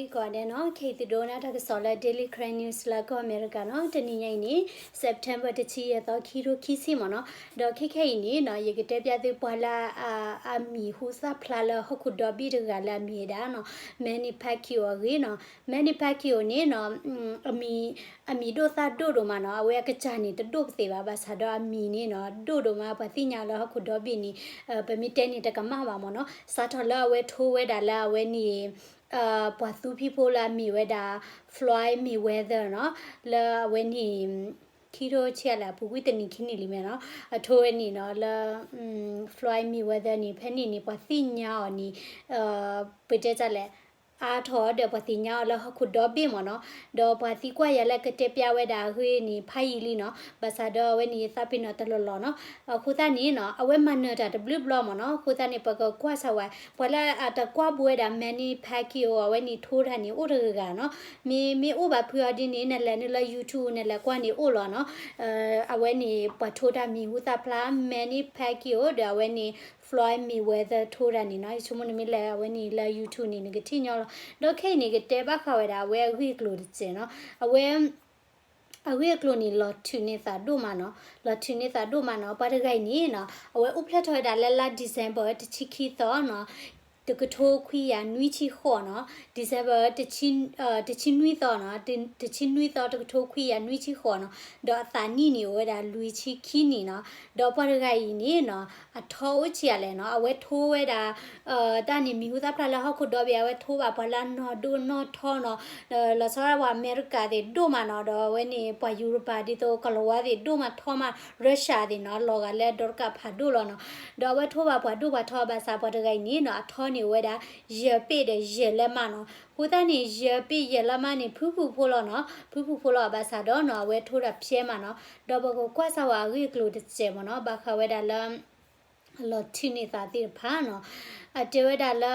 ကိးဂၤဒဲးနီၤ, ခဲအံၤသုဒိးနၢ်တၢ်ကစီၣ်လၢ Daily Karen News လၢကီၢ်အမဲရကၤနီၤ, တနံၤညါအံၤန့ၣ် September တဆံယဲၢ်သီ ခံကထိခံဆံမ့ၢ်နီၤ, ဒီးခဲခဲအံၤန့ၣ်နီၤ ယကတဲပျးသုပှၤလၢ အမံၤဟူသၣ်ဖျါလၢဟီၣ်ခိၣ်ဒီဘ့ၣ်တဂၤလၢအမံၤဝဲဒၣ်နီၤ, Manny Pacquiao အဂ့ၢ်နီၤ, Manny Pacquiao န့ၣ်နီၤ အမံၤဒိၣ်သၣ်ဒိၣ်ဒိၣ်မးနီၤ, အဝဲအကစၢ်န့ၣ်တဒိၣ်ပသ့ၣ်ဘၣ်, ဘၣ်ဆၣ်ဒီးအမံၤန့ၣ်နီၤ ဒိၣ်ဒိၣ်မး ပှၤသ့ၣ်ညါလၢဟီၣ်ခိၣ်ဒီဘ့ၣ်န့ၣ် ပမ့ၢ်တဲန့ၣ်တကမၣ်ဘၣ်မ့ၢ်နီၤ, စးထီၣ်လၢအဝဲထိဝဲဒၣ်လၢအဝဲန့ၣ် ပှၤသူဖံးဖိလၢအမ့ၢ်ဝဲဒၣ် Floyd Mayweather နီၤ, လၢအဝဲန့ၣ် ခံထိဆံးလဲၣ် အပူၤကွံာ်တနံၤခံနံၤလံမ့ၢ်နီၤ, အထိဝဲန့ၣ်နီၤ လၢ Floyd Mayweather န့ၣ် ဖဲန့ၣ်န့ၣ် ပှၤသ့ၣ်ညါအီၤန့ၣ် ပတဲတၢ်လဲၣ် အါထီၣ်ဒီးပှၤသ့ၣ်ညါအီၤလၢဟီၣ်ခိၣ်ဒီဘ့ၣ်မ့ၢ်နီၤ, ဒီးပှၤသံကွၢ်ယၤလၢကတဲပျးဝဲဒၣ်အဂ့ၢ်န့ၣ် ဖးယံာ်လံနီၤ, ဘၣ်ဆၣ်ဒီးအဝဲန့ၣ်ယသးပ့ၤနီၣ်တလီၢ်လီၢ်နီၤ, အဃိသတးန့ၣ်နီၤ အဝဲမၤနၢၤတၢ်တဘျုးဘျီမ့ၢ်နီၤ, အဃိသတးန့ၣ် ပကကွၢ်စၢၤဝဲ ပှၤလၢအတကွၢ်ဘူးဝဲဒၣ် Manny Pacquiao အဝဲန့ၣ်ထိတၢ်န့ၣ်အိၣ်တဂၤဂၤနီၤ, မ့ၢ်မ့ၢ်အိၣ်ဘၣ်ဖုအီၤဒ်န့ၣ် နလဲၤနုာ်လၢ YouTube နလဲၤကွၢ်န့ၣ်အိၣ်လီၤနီၤ, အဝဲန့ၣ်ပှၤထိတၢ်မံၤဟူသၣ်ဖျါ Manny Pacquiao ဒီးအဝဲန့ၣ် Floyd Mayweather ထိတၢ်န့ၣ်နီၤ, ယဆိကမိၣ်နမ့ၢ်လဲၤအဝဲန့ၣ်လၢ YouTube န့ၣ် နကထံၣ်ညီလီၤ, ဒီးခဲအံၤန့ၣ် ကတဲဘၣ်ဃးဝဲဒၣ်အဝဲအဂ့ၢ်အကျိၤတစဲးနီၤ, အဝဲ အဂ့ၢ်အကျိၤန့ၣ် လီၤထုးန့ၢ်သးဒိၣ်မးနီၤ, လီၤထုးန့ၢ်သးဒိၣ်မးနီၤ, ပှၤတဂၤအံၤန့ၣ်နီၤ အဝဲအိၣ်ဖျဲၣ်ထီၣ်ဝဲဒၣ်လၢလါ December တဆံခံသီနီၤ, တကထိခွံကယၤနွံဆံဃိးနီၤ, December တဆံနွံသီနီၤ, တဆံနွံသီ တကထိခွံကယၤနွံဆံဃိးနီၤ, ဒီးအသးနံၣ်န့ၣ်အိၣ်ဝဲဒၣ်လွံၢ်ဆံခံနံၣ်နီၤ, ဒီးပှၤတဂၤအံၤန့ၣ်နီၤ အထီအိၣ်ဆံးအါလဲၣ်နီၤ, အဝဲထိဝဲဒၣ် တၢ်န့ၣ်မံၤဟူသၣ်ဖျါလၢဟီၣ်ခိၣ်ဒီဘ့ၣ် အဝဲထိဘၣ်ပှၤလၢအနီၢ်ဒိၣ်နီၢ်ထီနီၤ, လီၤဆီဒၣ်ပှၤအမဲရကၤသ့ၣ်ဒိၣ်မးနီၤ, ဒီးအဝဲန့ၣ်ပှၤယူရပၤ ဒ်သိးကလီၤဝါသ့ၣ်ဒိၣ်မးထီမး Russia သ့ၣ်နီၤ လီၤဂာ်လၢဒီတကးဖးဒိၣ်လီၤနီၤ, ဒီးအဝဲထိဘၣ်ပှၤဒိၣ်ပှၤထီဘၣ်ဆၣ် ပှၤတဂၤအံၤန့ၣ်နီၤ အထီန့ၣ်အိၣ်ဝဲဒၣ် ယဲၢ်ပ့ၢ်ဒီးယဲၢ်လၢမးနီၤ, အဃိသတးန့ၣ် ယဲၢ်ပ့ၢ်ယဲၢ်လၢမးန့ၣ် ဖုဖုဖိလီၤနီၤ, ဖုဖုဖိလီၤဘၣ်ဆၣ်ဒီးနီၤ အဝဲထိတၢ်ဖျဲးမးနီၤ, ဒီးပကကွၢ်စၢၤဝဲအဂ့ၢ်အကျိၤတစဲးမ့ၢ်နီၤ, ဘၣ်ဃးဝဲဒၣ်လၢ လီၤထုးန့ၢ်သးသ့ၣ်တဖၣ်နီၤ, အတဲဝဲဒၣ်လၢ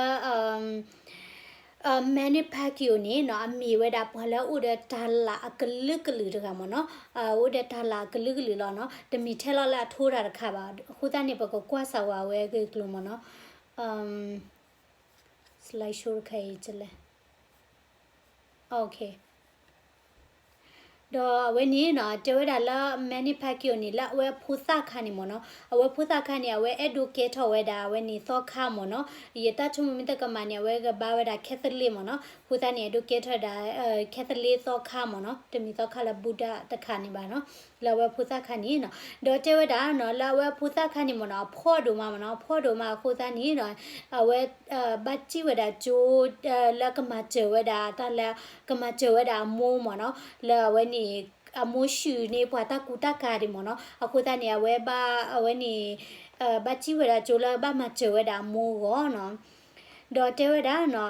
Manny Pacquiao န့ၣ်နီၤ အမ့ၢ်ဝဲဒၣ်ပှၤလၢအအိၣ်ဒီးတၢ်လၤအကလုာ်ကလုာ်တဂၤမ့ၢ်နီၤ, အိၣ်ဒီးတၢ်လၤအကလုာ်ကလုာ်လီၤနီၤ, တမ့ၢ်ထဲလီၤလၢအထိတၢ်တခါဘၣ်, အဃိသတးန့ၣ် ပကကွၢ်စၢၤဝဲအဝဲအဂ့ၢ်အကျိၤမ့ၢ်နီၤ, slide show တခါအံၤလဲၣ် ဒီးအဝဲန့ၣ်နီၤ တဲဝဲဒၣ်လၢ Manny Pacquiao န့ၣ် လၢအဝဲအဖိသၣ်ခါန့ၣ်မ့ၢ်နီၤ, အဝဲဖိသၣ်ခါန့ၣ် အဝဲအဲၣ်ဒိးကဲထီၣ်ဝဲဒၣ် အဝဲန့ၣ်သီခါမ့ၢ်နီၤ, ယတၢ်ဆိကမိၣ်မ့ၢ်တကမၣ်န့ၣ် အဝဲကဘါဝဲဒၣ် Catholic မ့ၢ်နီၤ, အဃိသတးန့ၣ် အဲၣ်ဒိးကဲထီၣ်ဝဲဒၣ် Catholic သီခါမ့ၢ်နီၤ, တမ့ၢ်သီခါလၢ Buddha တခါန့ၣ်ဘၣ်နီၤ, လၢအဝဲအဖိသၣ်ခါန့ၣ်နီၤ, ဒီးတဲဝဲဒၣ်နီၤ လၢအဝဲအဖိသၣ်ခါန့ၣ်မ့ၢ်နီၤ အဖှီၣ်ဒိၣ်မးမ့ၢ်နီၤ, အဖှီၣ်ဒိၣ်မးအဃိသတးန့ၣ်နီၤ အဝဲ ဘၣ်စံၣ်ဝဲဒၣ်ကၠိ လၢကမၤစၢၤဝဲဒၣ် တၢ်လၢကမၤစၢၤဝဲဒၣ်အမိၢ်မ့ၢ်နီၤ, လၢအဝဲန့ၣ် အမိၢ်ဆှုၣ်န့ၢ်ပှၤတၢ်ကူတၢ်ကၤဒံးမ့ၢ်နီၤ, အဃိသတးန့ၣ် အဝဲဘၣ် အဝဲန့ၣ် ဘၣ်စံၣ်ဝဲဒၣ်ကၠိလၢဘၣ်မၤစၢၤဝဲဒၣ်အမိၢ်အဂီၢ်နီၤ, ဒီးတဲဝဲဒၣ်နီၤ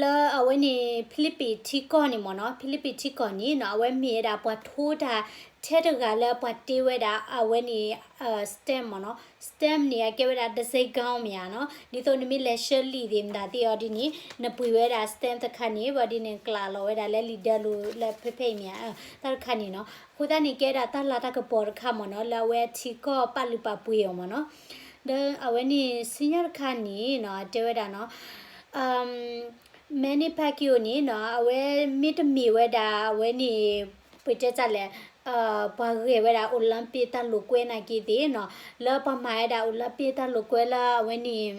လၢအဝဲန့ၣ် ဖံလံးပံးထံကီၢ်န့ၣ်မ့ၢ်နီၤ, ဖံလံးပံးထံကီၢ်န့ၣ်နီၤ အဝဲမ့ၢ်ဝဲဒၣ်ပှၤထိတၢ်ထဲတဂၤလၢပှၤတ့ဝဲဒၣ် အဝဲန့ၣ် stamp မ့ၢ်နီၤ, stamp န့ၣ် အကဲဝဲဒၣ် တစဲးကီမ့ၢ်ဧါနီၤ, ဒ်သိးနမ့ၢ်လဲၤဆှၢလံာ်သ့ၣ်မတၤသ့ၣ်အီၤဒ်န့ၣ် နပှ့ၤဝဲဒၣ် stamp တခါန့ၣ် ဘၣ်ဒ်န့ၣ် ကျးလီၤဝဲဒၣ်လၢလံာ်ဒၢလိာ်လၢဖဲဖဲအံၤမ့ၢ်ဧါ, တၢ်တခါန့ၣ်နီၤ, အဃိသတးန့ၣ် ကဲဒၣ်တၢ်လၤတၢ်ကပီၤတခါမ့ၢ်နီၤ လၢအဝဲထံကီၢ်ပာ်လုၢ်ပာ်ပှ့ၤအီၤမ့ၢ်နီၤ, ဒီးအဝဲန့ၣ် ဆူညါတခါန့ၣ်နီၤ တဲဝဲဒၣ်နီၤ Manny Pacquiao န့ၣ်နီၤ အဝဲမ့ၢ်တမ့ၢ်ဝဲဒၣ် အဝဲန့ၣ် ပတဲတၢ်လဲၣ် ပှၤဂဲၤဝဲဒၣ် Olympic တၢ်လိာ်ကွဲနာ်က့သ့ၣ်နီၤ လၢပှၤမၤဝဲဒၣ် Olympic တၢ်လိာ်ကွဲလၢအဝဲန့ၣ်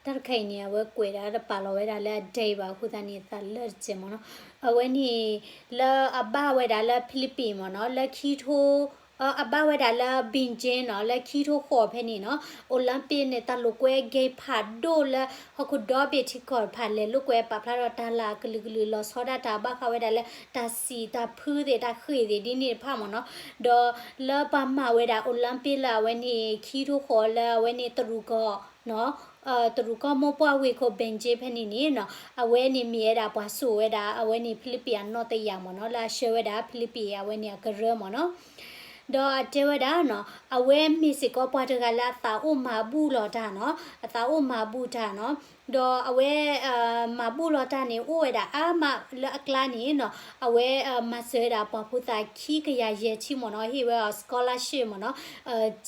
တၢ်တခါအံၤန့ၣ် အဝဲကွဲးဒၣ်တပာ်လီၤဝဲဒၣ်လၢအဒဲအံၤဘၣ်အဃိသတးန့ၣ် သးလၢတစဲးမ့ၢ်နီၤ, အဝဲန့ၣ် လၢအဘၣ်ဝဲဒၣ်လၢ Philippines မ့ၢ်နီၤ လၢခံထိ အဘၣ်ဝဲဒၣ်လၢ Beijing နီၤ လၢခံထိဃိးဖဲန့ၣ်နီၤ Olympic န့ၣ် တၢ်လိာ်ကွဲဂဲၤဖးဒိၣ်လၢဟီၣ်ခိၣ်ဒီဘ့ၣ်ထံကီၢ်တဖၣ်လဲၤလိာ်ကွဲ ပာ်ဖျါထီၣ်တၢ်လၤကလုာ်ကလုာ်လီၤဆီဒၣ်တၢ်ဘၣ်ဃးဝဲဒၣ်လၢတၢ်စံၣ်တၢ်ဖုသ့ၣ်တၢ်ဃ့ၢ်သ့ၣ်ဒ်န့ၣ်တဖၣ်မ့ၢ်နီၤ, ဒီးလၢပှၤမၤဝဲဒၣ် Olympic လၢအဝဲန့ၣ် ခံထိဃိးလၢအဝဲန့ၣ်တရူးကီၢ် တရူးကီၢ်မိၢ်ပှၢ်ဝ့ၢ်ခိၣ် Beijing ဖဲန့ၣ်န့ၣ်နီၤ အဝဲန့ၣ်မ့ၢ်ဝဲဒၣ်ပှၤစိာ်ဝဲဒၣ် အဝဲန့ၣ် Philippines အနီၢ်တယၢ်မ့ၢ်နီၤ လၢအဆှၢဝဲဒၣ် Philippines အဝဲန့ၣ်အကရၢမ့ၢ်နီၤ, ဒီးအတဲဝဲဒၣ်နီၤ အဝဲမ့ၢ်စ့ၢ်ကီးပှၤတဂၤလၢအသးအိၣ်မၤဘူၣ်လီၤတၢ်နီၤ အသးအိၣ်မၤဘူၣ်တၢ်နီၤ, ဒီးအဝဲ မၤဘူၣ်လီၤတၢ်န့ၣ် အိၣ်ဝဲဒၣ်အါမးလၢအကျါန့ၣ်နီၤ အဝဲမၤစၢၤဝဲဒၣ်ပှၤဖိသၣ်ခံကယၤယဲၢ်ဆံမ့ၢ်နီၤ ဟ့ၣ်ဝဲအီၤ scholarship မ့ၢ်နီၤ,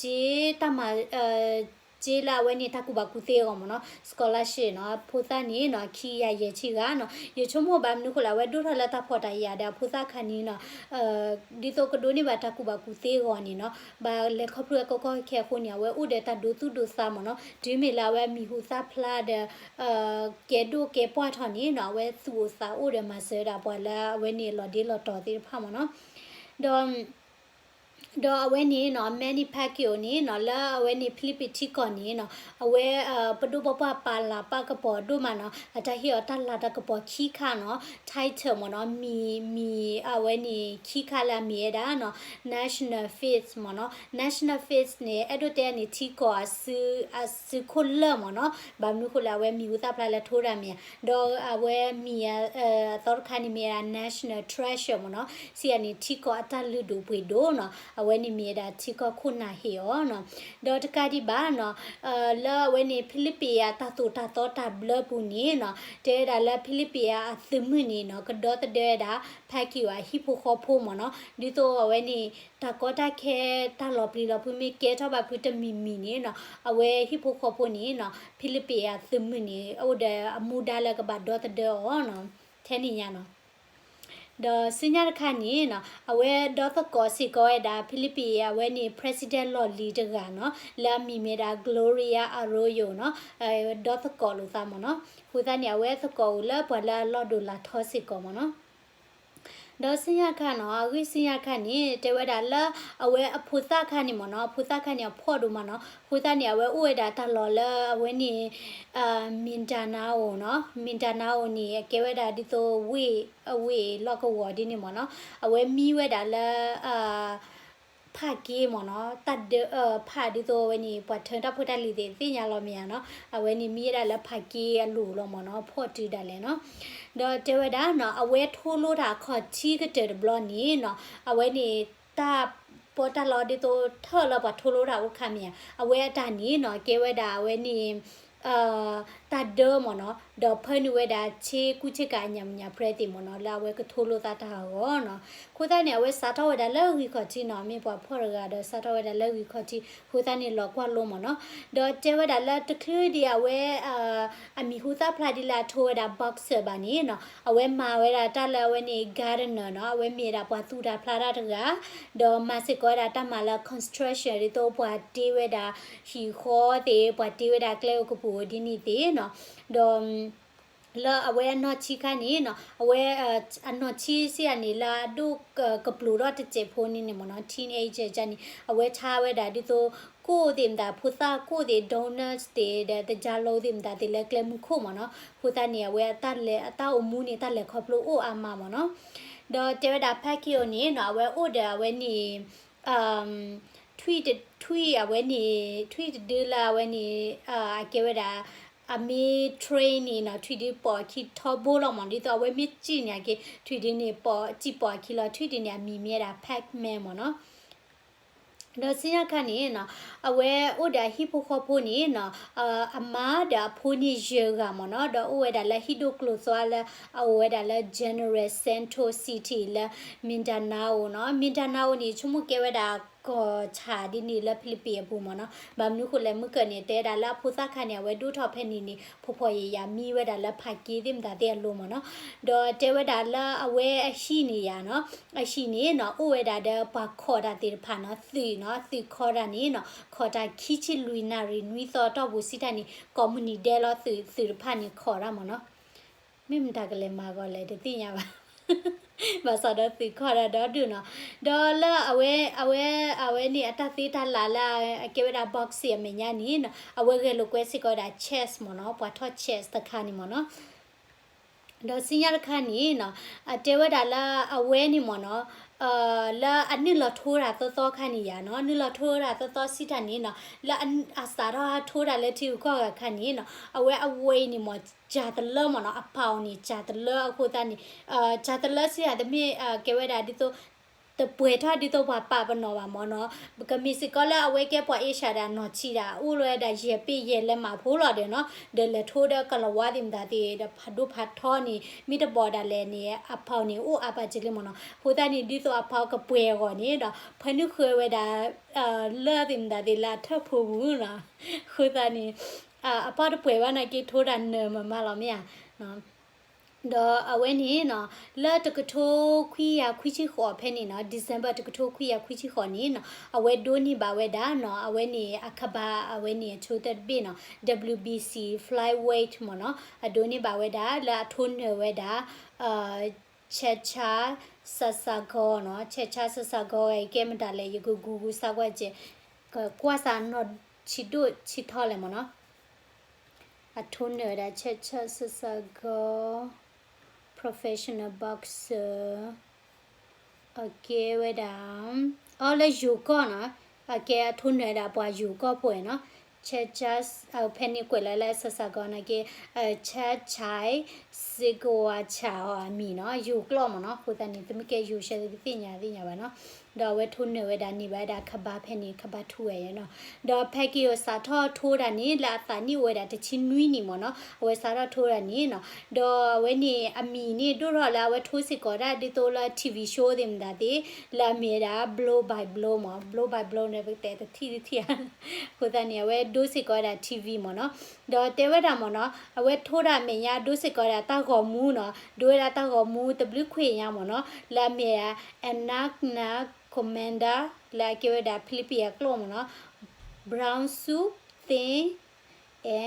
က့တၢ်မၤ က တ့လၢအဝဲန့ၣ်တၢ်ကူၣ်ဘၣ်ကူၣ်သ့အဂီၢ်မ့ၢ်နီၤ scholarship နီၤ ဖိသၣ်န့ၣ်နီၤ ခံကယၤယဲၢ်ဆံဂၤနီၤ ယဆိကမိၣ်ဘၣ်မနုၤဃိလဲၣ် အဝဲဒိၣ်ထီၣ်လၢတၢ်ဖှီၣ်တၢ်ယာ်ဒီးအဖိသၣ်ခါန့ၣ်နီၤ ဒ်သိးကဒိးန့ၢ်ဘၣ်တၢ်ကူၣ်ဘၣ်ကူၣ်သ့အဂီၢ်န့ၣ်နီၤ ဘၣ်လဲၤခီဖျိကီကီခဲခဲအဃိန့ၣ် အဝဲအိၣ်ဒီးတၢ်ဒိသူၣ်ဒိသးမ့ၢ်နီၤ တုၤမ့ၢ်လၢအဝဲအမံၤဟူသၣ်ဖျါဒီး ကဲဒိၣ်ကဲပှၢ်ထီၣ်န့ၣ်နီၤ အဝဲသူၣ်အိၣ်သးအိၣ်ဒီးမၤစၢၤဒၣ်ပှၤလၢအဝဲန့ၣ်လီၤဒ့လီၤတီၤသ့ၣ်တဖၣ်မ့ၢ်နီၤ ဒီး ဒီးအဝဲန့ၣ်နီၤ Manny Pacquiao န့ၣ်နီၤ လၢအဝဲန့ၣ် Philippines ထံကီၢ်န့ၣ်နီၤ အဝဲ ပဒိၣ်ပပှၢ်ပာ်လၤပာ်ကပီၤဒိၣ်မးနီၤ အတၢ်ဟ့ၣ်အီၤတၢ်လၤတၢ်ကပီၤခံခါနီၤ title မ့ၢ်နီၤ မံၤ မံၤ အဝဲန့ၣ်ခံခါလၢအမ့ၢ်ဝဲဒၣ်နီၤ National Feast မ့ၢ်နီၤ National Feast န့ၣ် အဲၣ်ဒိးတဲန့ၣ် ထံကီၢ်အစု အစုခိၣ်လၢာ်မ့ၢ်နီၤ ဘၣ်မနုၤဃိလဲၣ် အဝဲမံၤဟူသၣ်ဖျါလၢထိတၢ်မ့ၢ်ဧါ ဒီးအဝဲမံၤ အသီတခါန့ၣ်မ့ၢ်ဝဲဒၣ် National Treasure မ့ၢ်နီၤ စံးယၤန့ၣ် ထံကီၢ်အတၢ်လုၢ်ဒိၣ်ပှ့ၤဒိၣ်နီၤ အဝဲန့ၣ်မ့ၢ်ဝဲဒၣ်ထံကီၢ်ခိၣ်နၢ်ဟ့ၣ်အီၤနီၤ ဒီးတကးဒံးဘၣ်နီၤ လၢအဝဲန့ၣ် ဖံလံးပံးအတၢ်သိၣ်တၢ်သီတၢ်ဘျၢပူၤန့ၣ်နီၤ တဲဝဲဒၣ်လၢဖံလံးပံးအသုးမုၢ်န့ၣ်နီၤ ကဒီသဒၢဝဲဒၣ် Pacquiao အဟံၣ်ဖိဃီဖိမ့ၢ်နီၤ ဒ်သိးအဝဲန့ၣ် တၢ်ကီတၢ်ခဲ တၢ်လီၤပျံၤလီၤဖုးမ့ၢ်ကဲထီၣ်ဘၣ်ဖုတမံၤမံၤန့ၣ်နီၤ အဝဲဟံၣ်ဖိဃီဖိန့ၣ်နီၤ ဖံလံးပံးအသုးမုၢ်န့ၣ် အိၣ်ဒီးအမူဒါလၢကဘၣ်ဒီသဒၢအီၤနီၤ ထဲန့ၣ်ညါနီၤ ဒီးဆူညါတခါန့ၣ်နီၤ အဝဲဒီသကိးစ့ၢ်ကီးဝဲဒၣ် ဖံလံးပံးအဝဲန့ၣ် president လီၢ်လံၤတဂၤနီၤ လၢအမံၤမ့ၢ်ဒၣ် Gloria Arroyo နီၤ ဒီသကိးလိာ်သးမ့ၢ်နီၤ အဃိသတးန့ၣ် အဝဲသကိးအိၣ်လၢပှၤလၢအလီၢ်ဒိၣ်လၢထီစ့ၢ်ကီးမ့ၢ်နီၤ ဒီးဆူညါခါနီၤ အဂ့ၢ်ဆူညါခါန့ၣ် တဲဝဲဒၣ်လၢ အဝဲအဖိသၣ်ခါန့ၣ်မ့ၢ်နီၤ အဖိသၣ်ခါန့ၣ်အဖှီၣ်ဒိၣ်မးနီၤ အဃိသတးန့ၣ် အဝဲအိၣ်ဝဲဒၣ်တၢ်လီၢ်လၢအဝဲန့ၣ် Mindanao နီၤ Mindanao န့ၣ် အကဲဝဲဒၣ်ဒ်သိးဝ့ၢ် အဝ့ၢ်လီၢ်ကဝီၤဒ်န့ၣ်မ့ၢ်နီၤ အဝဲမံဝဲဒၣ်လၢ ဖးက့မ့ၢ်နီၤ တၢ်ဒၢ ဖးဒ်သိးအဝဲန့ၣ် ပှၤထၢတၢ်ဖိတၢ်လံၤသ့ၣ်သ့ၣ်ညါလီၤမ့ၢ်ဧါနီၤ အဝဲန့ၣ်မံဝဲဒၣ်လၢဖးက့အလိၤလီၤမ့ၢ်နီၤ ဖှီၣ်တုၤဒၣ်လဲာ်နီၤ ဒီးတဲဝဲဒၣ်နီၤ အဝဲထိလိတၢ်အခီၣ်ထံးကတၢၢ်တဘျီန့ၣ်နီၤ အဝဲန့ၣ် တၢ်ပီးတၢ်လီဒ်သိးထၢၣ်လၢပှၤထိလိတၢ်အိၣ်တခါမ့ၢ်ဧါ အဝဲအတၢ်န့ၣ်နီၤ ကဲဝဲဒၣ်အဝဲန့ၣ် တၢ်ဒၢမ့ၢ်နီၤ ဒီးဖၢနုာ်ဝဲဒၣ်ဆ့ကူဆ့ကၤအညၣ်မုၣ်ညၣ်ပြဲသ့ၣ်မ့ၢ်နီၤ လၢအဝဲကထိလိသးတၢ်အဂီၢ်နီၤ အဃိသတးန့ၣ် အဝဲစးထီၣ်ဝဲဒၣ်လၢဂံၢ်ခီၣ်ထံးနီၤ မ့ၢ်ပှၤဖှီၣ်တဂၤဒီးစးထီၣ်ဝဲဒၣ်လၢဂံၢ်ခီၣ်ထံး အဃိသတးန့ၣ်လီၤကွၢ်လိမ့ၢ်နီၤ ဒီးတဲဝဲဒၣ်လၢတချုးဒံးအဝဲ အမံၤဟူသၣ်ဖျါဒ်လၢအထိဝဲဒၣ် boxer ဘၣ်န့ၣ်နီၤ အဝဲမၤဝဲဒၣ်တၢ်လၢအဝဲန့ၣ် gardener နီၤ အဝဲမ့ၢ်ဝဲဒၣ်ပှၤသူၣ်တၢ်ဖျါတၢ်တဂၤ ဒီးမၤစ့ၢ်ကီးဝဲဒၣ်တၢ်မၤလၢ construction ဒ်သိးပှၤတ့ဝဲဒၣ်ဟံၣ်ဃီသ့ၣ် ပှၤတ့ဝဲဒၣ်ကျဲအိၣ်ကပူၤဒ်န့ၣ်သ့ၣ်နီၤ ဒီး လၢအဝဲအနီၢ်ဆံးခါန့ၣ်နီၤ အဝဲ အနီၢ်ဆံးစံးယၤန့ၣ် လၢအဒိၣ်ကပျိၤထီၣ်တစဲးဖိန့ၣ်န့ၣ်မ့ၢ်နီၤ teenager န့ၣ် အဝဲဆါဝဲဒၣ်ဒ်သိး ကိၣ်သ့ၣ်မတၤ ဖိသၣ်ကိၣ်သ့ၣ် donuts သ့ၣ်ဒီး သကြားလုံး သ့ၣ်မတၤသ့ၣ်လၢကျဲမုၢ်ခိၣ်မ့ၢ်နီၤ အဃိသတးန့ၣ် အဝဲအတၢ်လဲၤ အတၢ်အိၣ်မူန့ၣ် တၢ်လဲၤခီဖျိအိၣ်အါမးမ့ၢ်နီၤ ဒီးတဲဝဲဒၣ် Pacquiao န့ၣ်နီၤ အဝဲအိၣ်ဒီးအဝဲန့ၣ် ထွံၣ်တ ထွံၣ်အဝဲန့ၣ် ထွံၣ်တဒုလၢအဝဲန့ၣ် အကဲဝဲဒၣ် အမ့ၢ် train န့ၣ်နီၤ ထွံၣ်ဒုပိာ်အခံထီဘိလီၤမ့ၢ် ဒ်သိးအဝဲမ့ၢ်စံၣ်န့ၣ်က့ ထွံၣ်ဒုန့ၣ် ပိာ် စံၣ်ပိာ်အခံလီၤ ထွံၣ်ဒုန့ၣ် အမံၤမ့ၢ်ဝဲဒၣ် Pac-Man မ့ၢ်နီၤ ဒီးဆူညါခါန့ၣ်နီၤ အဝဲအိၣ်ဒီးအဟံၣ်ဖိဃီဖိန့ၣ်နီၤ အမါဒီးအဖိန့ၣ်ယဲၢ်ဂၤမ့ၢ်နီၤ ဒီးအိၣ်ဝဲဒၣ်လၢဟံၣ်ဒိၣ်ကျိၤသွါလၢ အအိၣ်ဝဲဒၣ်လၢ General Santos City လၢ Mindanao နီၤ Mindanao န့ၣ် ဆိကမိၣ်ကဲဝဲဒၣ်ကီၢ်ဆၣ်ဒ်န့ၣ်လၢဖံလံးပံးအပူၤမ့ၢ်နီၤ ဘၣ်မနုၤဃိလဲၣ် မုၢ်ကၢၢ်န့ၣ် တဲဝဲဒၣ်လၢအဖိသၣ်ခါန့ၣ် အဝဲဒိၣ်ထီၣ်ဖဲန့ၣ်န့ၣ် ဖှီၣ်ဖှီၣ်ယာ်ယာ်မံဝဲဒၣ်လၢဖးက့သ့ၣ်မတၤသ့ၣ်အလိၤမ့ၢ်နီၤ ဒီးတဲဝဲဒၣ်လၢအဝဲအဟံၣ်န့ၣ်ယၤနီၤ အဟံၣ်န့ၣ်နီၤ အိၣ်ဝဲဒၣ်ဒီးပှၤခိးတၢ်သ့ၣ်တဖၣ်နီၤ သုးနီၤ သုးခီတၢ်န့ၣ်နီၤ ခိးတၢ်ခံဆံလွံၢ်နၣ်ရံၣ်နွံသီတီၢ်ပူၤစံးတၢ်န့ၣ် ကိးမုၢ်နံၤဒဲးလီၤသုး သုးတဖၣ်န့ၣ်ခိးတၢ်မ့ၢ်နီၤ မ့ၢ်မတၤကလဲၤမၤဂီၤလဲၣ် တသ့ၣ်ညါဘၣ် ဘၣ်ဆၣ်ဒီးသုးခီတၢ်ဒီဒူၣ်နီၤ ဒီးလၢအဝဲ အဝဲ အဝဲန့ၣ်အတၢ်သ့တၢ်လၢ်လၢအကဲဝဲဒၣ် boxing အမဲာ်ညါန့ၣ်နီၤ အဝဲဂဲၤလိာ်ကွဲစ့ၢ်ကီးဝဲဒၣ် chess မ့ၢ်နီၤ ပှၤထီၣ် chess တခါန့ၣ်မ့ၢ်နီၤ ဒီးဆူညါတခါန့ၣ်နီၤ အတဲဝဲဒၣ်လၢအဝဲန့ၣ်မ့ၢ်နီၤ လၢအနုာ်လီၤထိတၢ်သီသီခါန့ၣ်ယၤနီၤ နုာ်လီၤထိတၢ်သီသီစံးတၢ်န့ၣ်နီၤ လၢအစးထီၣ်ဟးထိတၢ်လၢထံဂုၤကီၢ်ဂၤခါန့ၣ်နီၤ အဝဲအဝဲအံၤန့ၣ်မ့ၢ် ကၢ်တလၢမ့ၢ်နီၤ အပၢ်အီၤန့ၣ် ကၢ်တလၢအဃိသတးန့ၣ် ကၢ်တလၢစံးတၢ်တမ့ၢ် ကဲဝဲဒၣ်ဒ်သိး တပှဲၤထီၣ်ဒ်သိးပှၤပာ်ပနီၣ်ဘၣ်မ့ၢ်နီၤ, ကမ့ၢ်စ့ၢ်ကီးလၢအဝဲကဲပှၤအ့ၡၢၣ်ဒီးနီၢ်ဆံးဒၣ် အိၣ်လီၤဝဲဒၣ်ယဲၢ်ပ့ၢ်ယဲၢ်လၢမးဖိလီၤဒီးနီၤ, ဒီးလဲၤထိဒီးကလီၤဝါသ့ၣ်မတၤသ့ၣ်ဒီးဖးဒိၣ်ဖးထီန့ၣ် မ့ၢ်တဘၣ်ဒၣ်လဲာ်န့ၣ် အဖီန့ၣ်အိၣ်အါပာ်စၢၤလံမ့ၢ်နီၤ, အဃိသတးန့ၣ် ဒ်သိးအဖီကပှဲၤအဂီၢ်န့ၣ်ဒီး ဖၢနုာ်ဃုာ်ဝဲဒၣ် လၢသ့ၣ်မတၤသ့ၣ်လၢအထၢၣ်ဖိပူၤနီၤ, အဃိသတးန့ၣ် အဖီတပှဲၤဘၣ်နာ်က့ထိဒၣ်နၢၤမးမးလီၤမ့ၢ်ဧါ ဒီးအဝဲန့ၣ်နီၤ လၢတကထိခွံကယၤခွံဆံဃိးဖဲန့ၣ်နီၤ December တကထိခွံကယၤခွံဆံဃိးန့ၣ်နီၤ အဝဲဒိးန့ၢ်ဘၣ်ဝဲဒၣ်နီၤ အဝဲန့ၣ်အခဘါ အဝဲန့ၣ်အဆိတဘ့ၣ်နီၤ W B C flyweight မ့ၢ်နီၤ အဒိးန့ၢ်ဘၣ်ဝဲဒၣ် လၢအထိနၢၤဝဲဒၣ် Checha Sesagol နီၤ Checha Sesagol ကဲမတၤလဲၣ် ယကဂူဂူစါကွၢ်ကဲ ကကွၢ်စးနီၢ်ဆံးဒိၣ်ဆံးထီလဲၣ်မ့ၢ်နီၤ အထိနၢၤဝဲဒၣ် Checha Sesagol professional boxer အကဲဝဲဒၣ် အီၤလၢယိၤကီၢ်နီၤ အကဲအထိနၢၤဝဲဒၣ်ပှၤယိၤကီၢ်ဖိနီၤ Checha ဖဲန့ၣ်ကွဲးလၢလၢ Sesagol နာ်က့ Checha Siguacha အီၤအမံၤနီၤ ယိၤကျိာ်မ့ၢ်နီၤ အဃိသတးန့ၣ် သုမ့ၢ်ကဲယိၤဆဲးသုကသ့ၣ်ညါသ့ၣ်ညါဘၣ်နီၤ ဒီးအဝဲထိနၢၤဝဲဒၣ်န့ၢ်ဘၣ်ဝဲဒၣ်ခဘါဖဲန့ၣ် ခဘါထူဝဲနီၤ ဒီး Pacquiao စးထီၣ်ထိဒၣ်န့ၣ် လၢအသးနံၣ်အိၣ်ဝဲဒၣ်တဆံနွံနံၣ်မ့ၢ်နီၤ အဝဲစးထီၣ်ထိဒၣ်န့ၣ်နီၤ ဒီးအဝဲန့ၣ်အမံၤန့ၣ်ဒိၣ်ထီၣ်လၢအဝဲထိစ့ၢ်ကီးဒၣ်ဒ်သိးလၢ T V show သ့ၣ်မတၤသ့ၣ် လၢအမ့ၢ်ဝဲဒၣ် blow by blow မ့ၢ် blow by blow န့ၣ် ပကတဲတထံၣ်တထံၣ်ဧါ အဃိသတးန့ၣ် အဝဲဒိစ့ၢ်ကီးဝဲဒၣ် T V မ့ၢ်နီၤ ဒီးတဲဝဲဒၣ်မ့ၢ်နီၤ အဝဲထိဒၣ်အမဲာ်ညါဒိစ့ၢ်ကီးဝဲဒၣ်တၢ်ဂီၤမူနီၤ ဒိဝဲဒၣ်တၢ်ဂီၤမူတဘျုးခွံညါမ့ၢ်နီၤ လၢအမ့ၢ်ဝဲဒၣ် Anagna Commander လၢအကဲဝဲဒၣ် Philippine အကျိာ်မ့ၢ်နီၤ brown suit, thin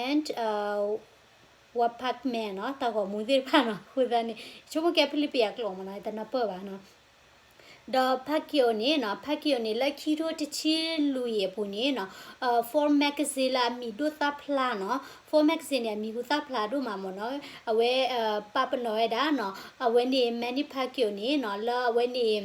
and Wapakman နီၤ တၢ်ဂီၤမူသ့ၣ်တဖၣ်နီၤ အဃိသတးန့ၣ် ဆိကမိၣ်ကဲ Philippine အကျိာ်မ့ၢ်နီၤ တနၢ်ပၢၢ်ဘၣ်နီၤ ဒီး Pacquiao န့ၣ်နီၤ Pacquiao န့ၣ် လၢခံထိတဆံလွံၢ်အပူၤန့ၣ်နီၤ Forbes magazine လၢအမံၤဒိၣ်သၣ်ဖျါနီၤ Forbes magazine န့ၣ် အမံၤဟူသၣ်ဖျါဒိၣ်မးမ့ၢ်နီၤ အဝဲ ပာ်ပနီၣ်ဝဲဒၣ်နီၤ အဝဲန့ၣ် Manny Pacquiao န့ၣ်နီၤ လၢအဝဲန့ၣ်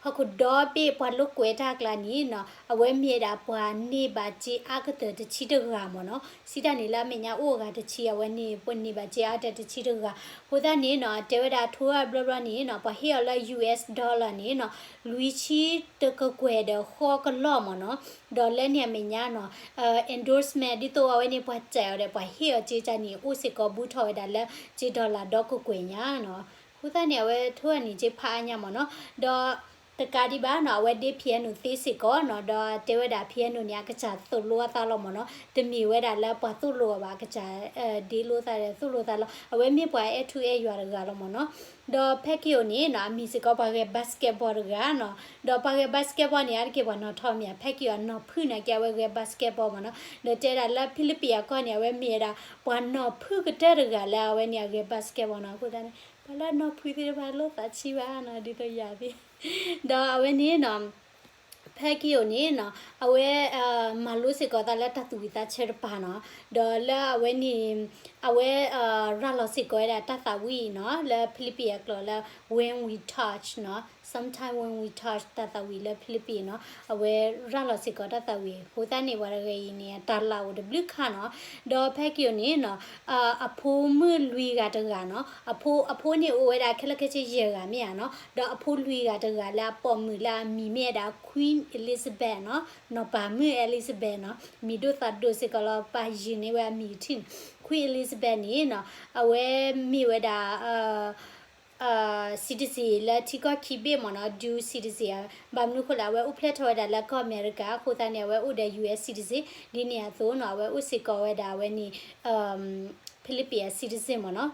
ဟီၣ်ခိၣ်ဒီဘ့ၣ်ပှၤလိာ်ကွဲတၢ်အကျါန့ၣ်နီၤ အဝဲမ့ၢ်ဝဲဒၣ်ပှၤန့ၢ်ဘၣ်စ့အါကတၢၢ်တဆံတဂၤမ့ၢ်နီၤ စံးတၢ်န့ၣ်လၢအမဲာ်ညါအိၣ်အဂၤတဆံ အဝဲန့ၣ် ပှၤန့ၢ်ဘၣ်စ့အါကတၢၢ်တဆံတဂၤ အဃိသတးန့ၣ်နီၤ တဲဝဲဒၣ်ထိအဘျီဘျီန့ၣ်နီၤ ပှၤဟ့ၣ်အီၤလၢ U S dollar န့ၣ်နီၤ လွံၢ်ဆံတကကွဲၢ်ဒီးဃိးကလီၢ်မ့ၢ်နီၤ ဒီးလၢန့ၣ်အမဲာ်ညါနီၤ endorsement ဒ်သိးအဝဲန့ၣ် ပှၤစဲးအီၤဒီး ပှၤဟ့ၣ်အီၤစ့တၢ်န့ၣ် အိၣ်စ့ၢ်ကီးဘူးထီၣ်ဝဲဒၣ်လၢစ့ dollar ဒီကကွဲၢ်ညါနီၤ အဃိသတးန့ၣ် အဝဲထိအန့ၣ်စ့ဖးအါညါမ့ၢ်နီၤ ဒီးတကးဒံးဘၣ်နီၤ အဝဲဒ့ piano သ့စ့ၢ်ကီးနီၤ ဒီးတဲဝဲဒၣ် piano န့ၣ် အကစၢ်သိၣ်လိအသးလီၤမ့ၢ်နီၤ တမ့ၢ်ဝဲဒၣ်လၢပှၤသိၣ်လိအီၤဘၣ် အကစၢ်ဒ့လိသးဒီးသိၣ်လိသးလီၤ အဝဲမ့ၢ်ပှၤအဲၣ်ထူအဲၣ်ယွၤတဂၤလီၤမ့ၢ်နီၤ ဒီး Pacquiao န့ၣ်နီၤ အမံၤစ့ၢ်ကီးပှၤဂဲၤ basketball တဂၤနီၤ ဒီးပှၤဂဲၤ basketball န့ၣ် အါတက့ၢ်ပှၤနီၣ်ထီၣ်မ့ၢ် Pacquiao အနီၢ်ဖုၣ်နာ်က့ အဝဲဂဲၤ basketball မ့ၢ်နီၤ ဒီးတဲဒၣ်လၢ Philippine အကီၢ်န့ၣ် အဝဲမ့ၢ်ဝဲဒၣ် ပှၤနီၢ်ဖုၣ်ကတၢၢ်တဂၤလၢအဝဲန့ၣ်အဂဲၤ basketball နီၤ အဃိသတးန့ၣ် ပှၤလၢအနီၢ်ဖုၣ်သ့ၣ်တဖၣ်လိၣ်သးဆံးဘၣ်နီၤ ဒ်သိးယၤသ့ၣ် ဒီးအဝဲန့ၣ်နီၤ Pacquiao န့ၣ်နီၤ အဝဲ မၤလိစ့ၢ်ကီးသးလၢတၢ်သူၣ်ဝံၣ်သးဆၢတပၤနီၤ ဒီးလၢအဝဲန့ၣ် အဝဲ ရၤလီၤစ့ၢ်ကီးဝဲဒၣ်တၢ်သးဝံၣ်နီၤ လၢ Philippine အကျိာ်လၢ When We Touch နီၤ Sometime When We Touch တၢ်သးဝံၣ်လၢ Philippine နီၤ အဝဲရၤလီၤစ့ၢ်ကီးတၢ်သးဝံၣ် အဃိသတးန့ၣ် ပှၤတဂၤအံၤန့ၣ် အတၢ်လၤအိၣ်တဘျုးခါနီၤ ဒီး Pacquiao န့ၣ်နီၤ အဖိမုၣ်လွံၢ်ဂၤတဂၤနီၤ အဖိ အဖိန့ၣ်အိၣ်ဝဲဒၣ်ခဲလၢာ်ခဲဆ့ယဲၢ်ဂၤမ့ၢ်ဧါနီၤ ဒီးအဖိလွံၢ်ဂၤတဂၤလၢအပိာ်မုၣ်လၢအမံၤမ့ၢ်ဝဲဒၣ် Queen Elizabeth နီၤ နီၢ်ပၤမုၣ် Elizabeth နီၤ မံၤဒိၣ်သးဒိၣ်စ့ၢ်ကီးလီၤ ပာ်ယုၢ်န့ၢ်ဝဲအမံၤထံၣ်န့ၣ် Queen Elizabeth န့ၣ်နီၤ အဝဲမ့ၢ်ဝဲဒၣ် citizen လၢထံကီၢ်ခံဘ့ၣ်မ့ၢ်နီၤ dual citizen ဘၣ်မနုၤအဃိလဲၣ် အဝဲအိၣ်ဖျဲၣ်ထီၣ်ဝဲဒၣ်လၢကီၢ်အမဲရကၤ အဃိသတးန့ၣ် အဝဲအိၣ်ဒီး U S citizen ဒ်န့ၣ်အသိးနီၤ အဝဲအိၣ်စ့ၢ်ကီးဝဲဒၣ်အဝဲန့ၣ် Philippine citizen မ့ၢ်နီၤ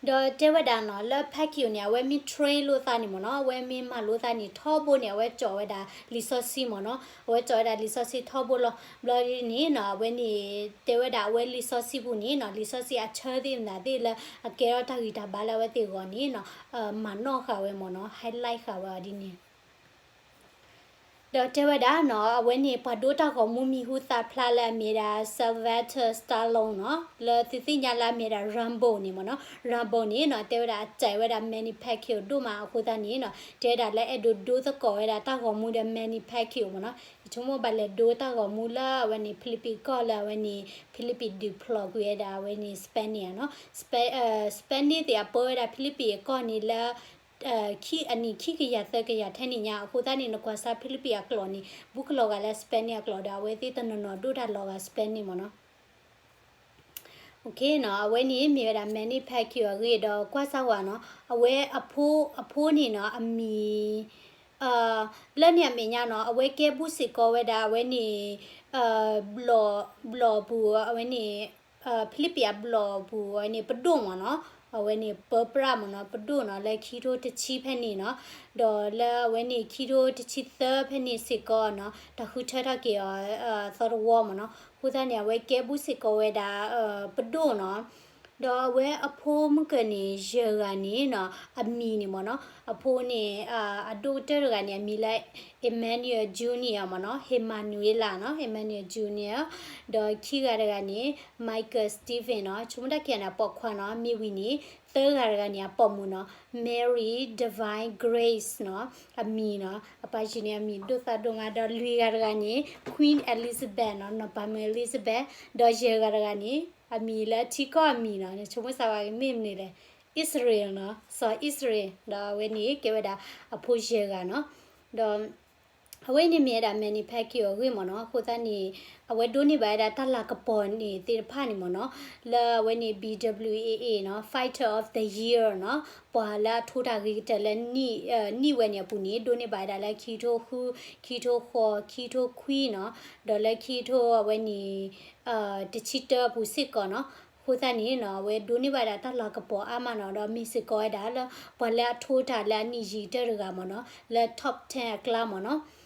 ဒီးတဲဝဲဒၣ်နီၤ လၢ Pacquiao န့ၣ် အဝဲမ့ၢ် train လိာ်သးန့ၣ်မ့ၢ်နီၤ အဝဲမ့ၢ်မၤလိာ်သးန့ၣ် ထီဘိန့ၣ် အဝဲကၠီၣ်ဝဲဒၣ်လံာ်စီဆှံမ့ၢ်နီၤ အဝဲကၠီၣ်ဝဲဒၣ်လံာ်စီဆှံထီဘိလီၤ ဘျီဒ်န့ၣ်နီၤ အဝဲန့ၣ် တဲဝဲဒၣ်အဝဲလံာ်စီဆှံပူၤန့ၣ်နီၤ လံာ်စီဆှံအဆၢသ့ၣ်မနုၤသ့ၣ်လၢ အကဲထီၣ်တၢ်ဂံၢ်တၢ်ဘါလၢအဝဲသ့ၣ်အဂီၢ်န့ၣ်နီၤ မၤနီၣ်ဃာ်ဝဲမ့ၢ်နီၤ highlight ဃာ်ဝဲအီၤဒ်န့ၣ် ဒီးတဲဝဲဒၣ်နီၤ အဝဲန့ၣ် ပှၤဒိတၢ်ဂီၤမူမံၤဟူသၣ်ဖျါလၢအမ့ၢ်ဒၣ် Sylvester Stallone နီၤ လၢသုသ့ၣ်ညါလၢအမ့ၢ်ဒၣ် Rambo န့ၣ်မ့ၢ်နီၤ Rambo န့ၣ်နီၤ တဲဝဲဒၣ်အစဲးဝဲဒၣ် Manny Pacquiao ဒိၣ်မးအဃိသတးန့ၣ်နီၤ တဲဝဲဒၣ်လၢအဲၣ်ဒိးဒိသကိးဝဲဒၣ်တၢ်ဂီၤမူဒီး Manny Pacquiao မ့ၢ်နီၤ ယဆိကမိၣ်ဘၣ်လဲၤဒိတၢ်ဂီၤမူလၢအဝဲန့ၣ် Philippine ကီၢ်လၢအဝဲန့ၣ် Philippine ဒုးဖျိးကွံာ်ဝဲဒၣ်အဝဲန့ၣ် Spanish နီၤ Spanish သ့ၣ်အပၢဝဲဒၣ် Philippine အကီၢ်န့ၣ်လၢ ခံ အနံၣ်ခံကယၤသၢကယၤထဲန့ၣ်ညါ အဃိသတးန့ၣ် နကွၢ်စၢ်ဖံလံးပံးအကျိာ်န့ၣ် ဘူးကလီၤဂာ်လၢ Spanish အကျိာ်ဒီး အဝဲသ့ၣ်တနီၤနီၤဒိၣ်တၢ်လီၤဂာ် Spanish မ့ၢ်နီၤ. Okay နီၤ, အဝဲန့ၣ်မ့ၢ်ဝဲဒၣ် Manny Pacquiao အဂ့ၢ်ဒီးကွၢ်စၢ်ဝဲနီၤ, အဝဲအဖိ အဖိန့ၣ်နီၤ အမံၤ လၢန့ၣ်အမဲာ်ညါနီၤ အဝဲကဲဘူးစ့ၢ်ကီးဝဲဒၣ် အဝဲန့ၣ် ဘျီၣ် ဘျီၣ်ပူၤ အဝဲန့ၣ် ဖံလံးပံးအဘျီၣ်ပူၤ အဝဲန့ၣ်ပဒိၣ်မ့ၢ်နီၤ, အဝဲန့ၣ်ပၢပြးမ့ၢ်နီၤ ပဒိၣ်နီၤ လၢခံထိတဆံဖဲန့ၣ်နီၤ, ဒီးလၢအဝဲန့ၣ်ခံထိတဆံသၢဖဲန့ၣ်စ့ၢ်ကီးနီၤ တၢ်ဃုထၢထီၣ်က့ၤအီၤ သီတဝီမ့ၢ်နီၤ, အဃိသတးန့ၣ် အဝဲကဲဘူးစ့ၢ်ကီးဝဲဒၣ် ပဒိၣ်နီၤ, ဒီးအဝဲအဖိမုၢ်ကၢၢ်န့ၣ် ယဲၢ်ဂၤန့ၣ်နီၤ အမံၤန့ၣ်မ့ၢ်နီၤ, အဖိန့ၣ် အဒိၣ်ကတၢၢ်တဂၤန့ၣ် အမံၤလၢ Emmanuel Junior မ့ၢ်နီၤ, Emmanuela နီၤ Emmanuel Junior, ဒီးခံဂၤတဂၤန့ၣ် Michael Steven နီၤ, ဆိကမိၣ်တၢ်ခံဂၤန့ၣ် အပိာ်ခွါနီၤ, မ့ၢ်ဝံၤန့ၣ် သၢဂၤတဂၤန့ၣ် အပိာ်မုၣ်နီၤ, Mary Divine Grace နီၤ, အမံၤနီၤ, အပၢ်ယုၢ်န့ၣ် အမံၤဒိၣ်သးဒိၣ်မး, ဒီးလွံၢ်ဂၤတဂၤန့ၣ် Queen Elizabeth နီၤ, နီၢ်ပၤမုၣ် Elizabeth, ဒီးယဲၢ်ဂၤတဂၤန့ၣ် အမံၤလၢထံကီၢ်အမံၤနီၤ, နဆိကမိၣ်စၢ်ဝဲမ့ၢ်မနုၤလဲၣ်, Israel နီၤ, စီၤ Israel, ဒီးအဝဲန့ၣ်ကဲဝဲဒၣ်အဖိယဲၢ်ဂၤနီၤ, ဒီး အဝဲန့ၣ်မ့ၢ်ဝဲဒၣ် Manny Pacquiao အဂ့ၢ်မ့ၢ်နီၤ, အဃိသတးန့ၣ် အဝဲဒိးန့ၢ်ဘၣ်ဝဲဒၣ်တၢ်လၤကပီၤန့ၣ်သ့ၣ်တဖၣ်န့ၣ်မ့ၢ်နီၤ, လၢအဝဲန့ၣ် B W A A နီၤ Fighter of the Year နီၤ, ပှၤလၢအထိတၢ်ဂ့ၤကတၢၢ်လၢ နံၣ်ဝဲန့ၣ်အပူၤန့ၣ် ဒိးန့ၢ်ဘၣ်ဝဲဒၣ်လၢခံထိဃု, ခံထိဃိး, ခံထိခွံနီၤ, ဒီးလၢခံထိအဝဲန့ၣ် တဆံတၢအပူၤစ့ၢ်ကီးနီၤ, အဃိသတးန့ၣ်နီၤ အဝဲဒိးန့ၢ်ဘၣ်ဝဲဒၣ်တၢ်လၤကပီၤအါမးနီၤ, ဒီးမ့ၢ်စ့ၢ်ကီးဝဲဒၣ်လၢ ပှၤလၢအထိတၢ်လၢအနံၣ်ယံာ်ကတၢၢ်တဂၤမ့ၢ်နီၤ, လၢ top ten အကျါမ့ၢ်နီၤ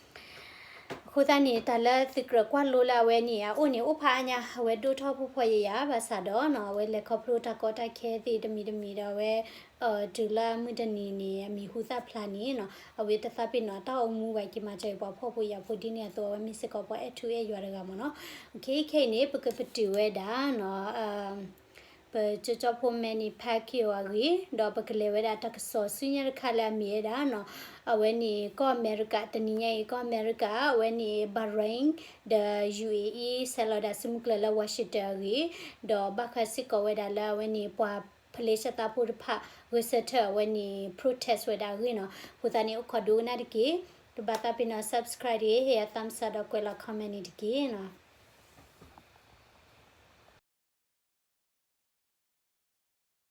အဃိသတးန့ၣ် တၢ်လၢသုကြၢးကွၢ်လိလၢအဝဲန့ၣ် အအိၣ်န့ၣ် အိၣ်ဖးအါညါ အဝဲဒိၣ်ထီၣ်ဖှီၣ်ဖှီၣ်ယာ်ယာ် ဘၣ်ဆၣ်ဒီးနီၤ အဝဲလဲၤခီဖျိတၢ်ကီတၢ်ခဲသ့ၣ်တမံၤတမံၤဒီးအဝဲ တုၤလၢမုၢ်တနံၤန့ၣ် အမံၤဟူသၣ်ဖျါန့ၣ်နီၤ အဝဲတသးပ့ၤနီၤ တၢ်အိၣ်မူဝဲက့ၤမၤစၢၤပှၤဖှီၣ်ဖိယာ်ဖိဒ်န့ၣ်အသိး အဝဲမ့ၢ်စ့ၢ်ကီးပှၤအဲၣ်ထူအဲၣ်ယွၤတဂၤမ့ၢ်နီၤ, ခဲအံၤန့ၣ် ပကပတုာ်ဝဲဒၣ်နီၤ ပကၠီကၠီဖိ Manny Pacquiao အဂ့ၢ် ဒီးပကလဲၤဝဲဒၣ်တၢ်ကစီၣ်ဆူညါတခါလၢအမ့ၢ်ဝဲဒၣ်နီၤ အဝဲန့ၣ်ကီၢ်အမဲရကၤ တနံၤညါအံၤ ကီၢ်အမဲရကၤ အဝဲန့ၣ် Bahrain ဒီး U A E ဆဲးလီၤဒၣ်ဆူမုၢ်ကျၢၤလၢ Washington အဂ့ၢ် ဒီးဘၣ်ဃးစ့ၢ်ကီးဝဲဒၣ်လၢအဝဲန့ၣ် ပှၤဖလ့ၡသးဖိတဖၣ် ဂဲၤဆၢထၢၣ်အဝဲန့ၣ် protest ဝဲဒၣ်အဂ့ၢ်နီၤ, အဃိသတးန့ၣ် အိၣ်ခိးဒိကနၣ်တက့ၢ်, တဘၣ်သးပ့ၤနီၤ subscribe တဂ့ၤ, ဟ့ၣ်ယၤ thumbs up ဒီးကွဲးလီၤ comment န့ၣ်တက့ၢ်နီၤ.